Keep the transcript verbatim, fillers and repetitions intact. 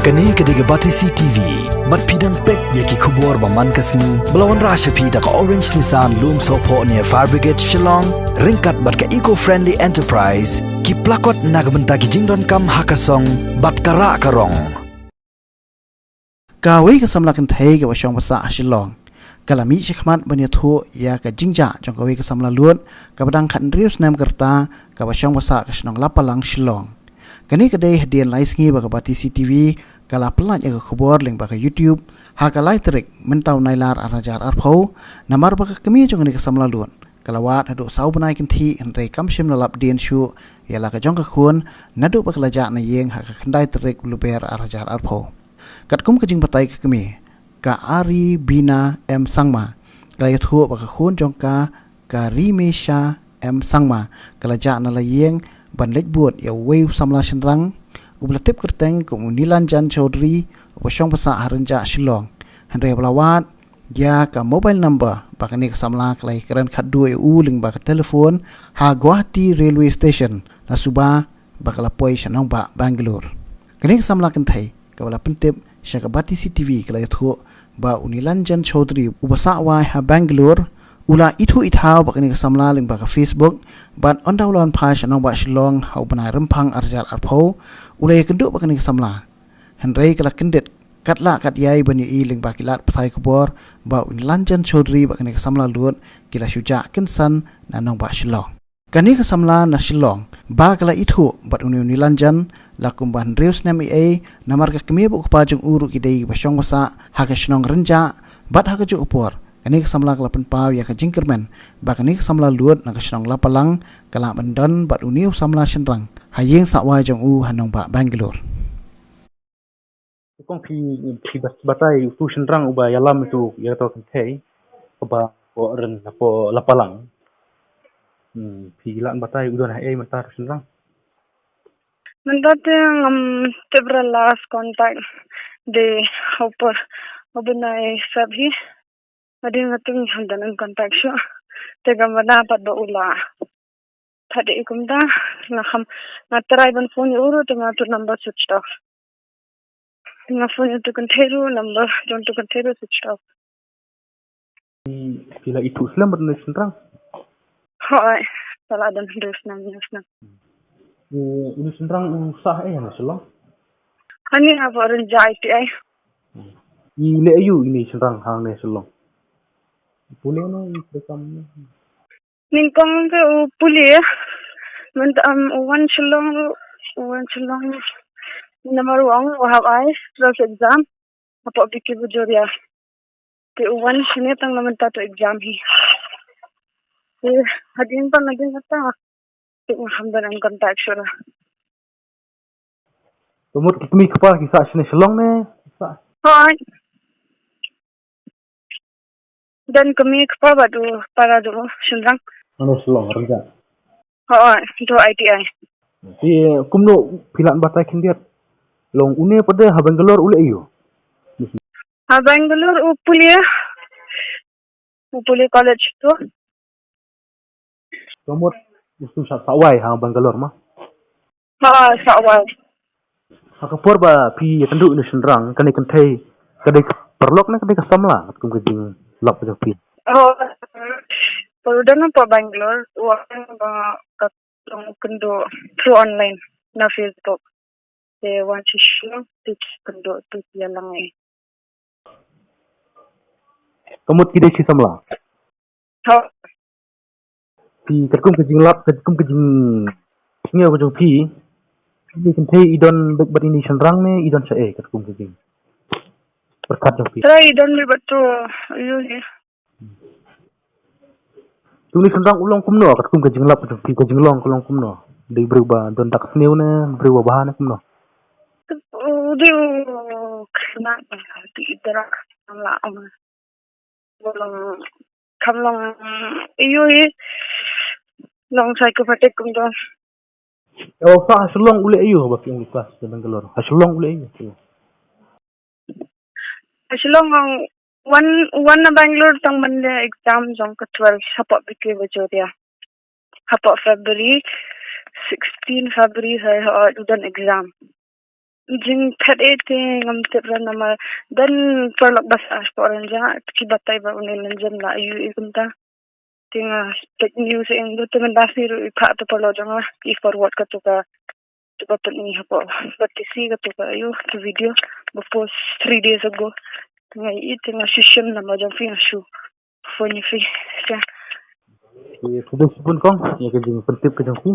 Kane ka dei ka Batesi T V. Bad phi dang peit ïa ki khubor ba man ka sngi ba la wanrah sha phi da ka Orange Nissan Lumsohphoh near Fire Brigade Shillong, ryngkat bad ka Eco Friendly Enterprise, ki plakot na ka bynta ki jingdonkam ha ka song bad ka rah ka rong. Kawei ka samla kynthei kaba shong ba sah ha Shillong ka la mih shakhmat ban ïathuh ïa ka jingjah jong kawei ka samla lut kaba dang khathynriew snem ka rta, kaba shong ba sah ka shnong Lapalang, Shillong. Kane ka dei hadien lai sngi ba ka Batesi T V ka la pynlait ïa ka khubor lyngba ka YouTube ha ka lai tarik mynta u Nailar ar hajar arphew, namar ba ka kmie jong kane ka samla lut ka la wad haduh saw bnai kynthih, hynrei kam shym la lap dien shuh ïa la ka jong ka khun naduh ba ka la jah na ïing ha ka khyndai tarik u Lber ar hajar arphew. Katkum ka jingbatai ka kmie, ka Aribina M Sangma, ka la ïathuh ba ka khun jong ka, ka Rimesha M Sangma, ka la jah na la ïing ban leit bud ïa uwei u samla shynrang uba la tip kyrteng kum u Nilanjan Chaudhary, uba shong ba sah ha Rynjah, Shillong. Hynrei ba la wad ïa ka mobile number ba kane ka samla ka la ïakren khatduh ïa u lyngba ka telephone ha Guwahati Railway Station, la suba ba ka la poi sha nongbah Bangalore. Kane ka samla kynthei kaba la pyntip sha ka Batesi T V ka la ïathuh ba u Nilanjan Chaudhary, uba sah wai ha Bangalore, u la ithuh ithaw bad kane ka samla lyngba ka Facebook, bad ynda u la wan phai sha nongbah Shillong ha u bnai Rymphang ar hajar arphew, u la ïakynduh bad kane ka samla. Hynrei ka la kyndit katba lah katba ïai ban ïohi lyngba ki lad pathai khubor ba u Nilanjan Chaudhary bad kane ka samla lut ki la shu jah kynsan na nongbah Shillong. Kane ka samla na Shillong ba ka la ithuh bad une u Nilanjan la kumba hynriew snem eiei, namar ka kmie bad u kpa jong u ruh ki dei ba shong ba sah ha ka shnong Rynjah, bad ha kajuh ka por kane ka samla ka la pynpaw ïa ka jingkyrmen ba kane ka samla lut na ka shnong Lapalang ka lah ban don bad une u samla shynrang ha ïing sah wai jong u ha nongbah Bangalore. Kong phi, phi bat-, batai utu shynrang uba ïalam ïa utu, ïa utu kynthei kaba hapoh Ryn, hapoh Lapalang. Hmm, phi lah batai u don haei mynta utu shynrang? Mynta te ngam tip, last contact dei ha u por, ha u bnai Feb hi. Hadien kata ngam don in contact shuh. Te ngam bana pat ba u la thad ïa i kumta. Nga kham, nga try ban phone ïa u ruh te nga tu number switched off. Nga phone ïa utu kynthei ruh, number jong utu kynthei ruh switched off. Phi la ithuh slem bad une u shynrang? Hooid, sa la don hynriew snem, hynriew snem. U, une u shynrang u sah haei, hangne Shillong? Hangne hapoh Rynjah I T I. I leh aïu une u shynrang hangne Shillong? Pule ne i treikam ne? Nyngkong te u pule. Mynta, um, u wan Shillong, u wan Shillong. Namar u ong u hap ai twelve exam hapoh B K Bajoria. Te u wan shane tang na mynta tu exam hi. Te hadien pat, hadien kata te ngam don in contact shuh. Ka mut ki kmie kpa ki sah shane Shillong ne? Ki sah. Hooid. Don kmie kpa bad u para jong u shynrang. Hangne Shillong, Rynjah? Hooid, tu I T I. Te kumno phi lah batai khyndiat? Long une pat de ha Bangalore u leh aïu? Ha Bangalore u pule. U pule college tu. Ka mut u sah, sah wai ha Bangalore mo? Ha, sah wai. Ha ka por ba phi ïakynduh ïa une u shynrang, kane ka kynthei ka dei ka paralok ne ka dei ka samla katkum ka jinglap jong phi? Oh, u don hapoh Bangalore, u ong ba ka long kynduh through online na Facebook. Te wan sha Shillong te ki kynduh tu ki ïalang ei. Ka mut ki dei shi samla? Hooid. Phi katkum ka jinglap, katkum ka jingsngew ka jong phi, kane ka kynthei i don bad, bad une u shynrang ne i don shaei katkum ka jingpyrkhat jong phi? Trai i don bad tu, ïohi. Te une u shynrang u long kumno katkum ka jinglap ka jong phi, ka jinglong ka long kumno? Dei briew ba don dak sniew ne briew ba bha ne kumno? U dei u khynnah, dei i dara, la ong. Long, kam long, ïohi, long psychopathic kumta. Ïa, u sah ha Shillong u leh aïu haba phi ong u sah sha Bangalore? Ha Shillong u leh aïu? Ha Shillong, wan, wan na Bangalore tang ban leh exam jong ka twelve hapoh B K Bajoria. Hapoh February, sixteen February, hooid, u don exam. Jingphet eh te ngam tip ra namar don paralok ba sah shapoh ranjang, ki batai ba une lynjem la ïohi kumta. Te nga fake news eh, ynda te mynta sngi ruh i phah te paralok jong nga, i forward kato ka, to ba pyni hapoh ba T C kato ka, ïoh ka video ba post three days ago. Te nga ïohi te nga shu shim namar jong phi, nga shu phone ïa phi. Te khublei shibun kong ïa ka jingpyntip ka jong phi.